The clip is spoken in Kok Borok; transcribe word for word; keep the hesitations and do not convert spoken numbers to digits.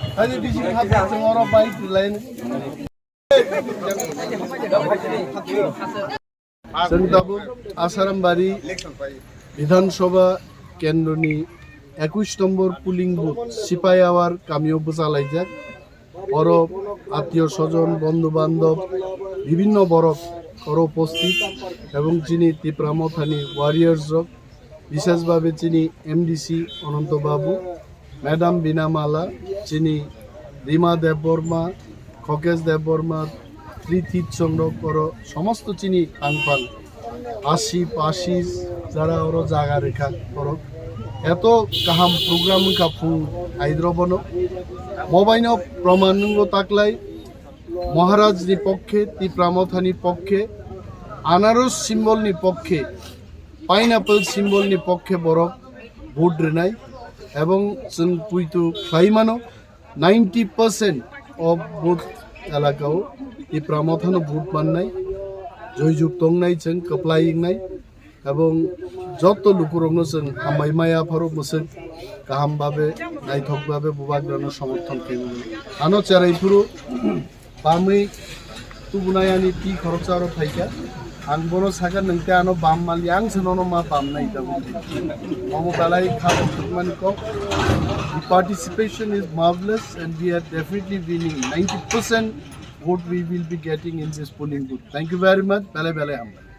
Hai, di sini hati sing oro bike lain. Chwng tabuk Asarambari Bidhan Sabha kendroni ekush nombor polling booth Sipai Awar kamio bwchalaijak. Oro attiyo sojon, bondhu bandhob, bibhinno borok oro uposthit ebong chini Tipra Mothani warriors rok, bishesh bhabe chini M D C Ananto Babu, Madam Bina Mala, chini Rima Debbarma, Khokesh Debbarma, Trithit Chongrok, oro somosto chini phang phang, Asif, Ashish, jara oro jaga rikha, oro eto kaham program wngkha phung aidrobono. Mobaino proman nungo taklai, Maharaj ni pokkhe, Tipra Mothani pokkhe, anaros symbol ni pokkhe, pineapple symbol ni pokkhe borok vote rwnai, ebong chwng puitu khlai mano, ninety percent of booth elakao Tipra Mothano vote mannai, joijuk tongnai chwng kwplai wngnai, ebong jotto lukurokno chwng hambai maya pharo mwswk kaham babe, naithok babe bubagrano somorthon khaimani. Ano cherai phuru bamwi tubunai ani twi khoroksa oro phaikha. Ang bono sakha, "Nwng tei ano bam mali, ang se nono ma bam nai tabuk." Omo belai kha tongthokmani kok. The participation is marvelous and we are definitely winning. Ninety percent vote we will be getting in this polling booth. Thank you very much. Belai belai hambai.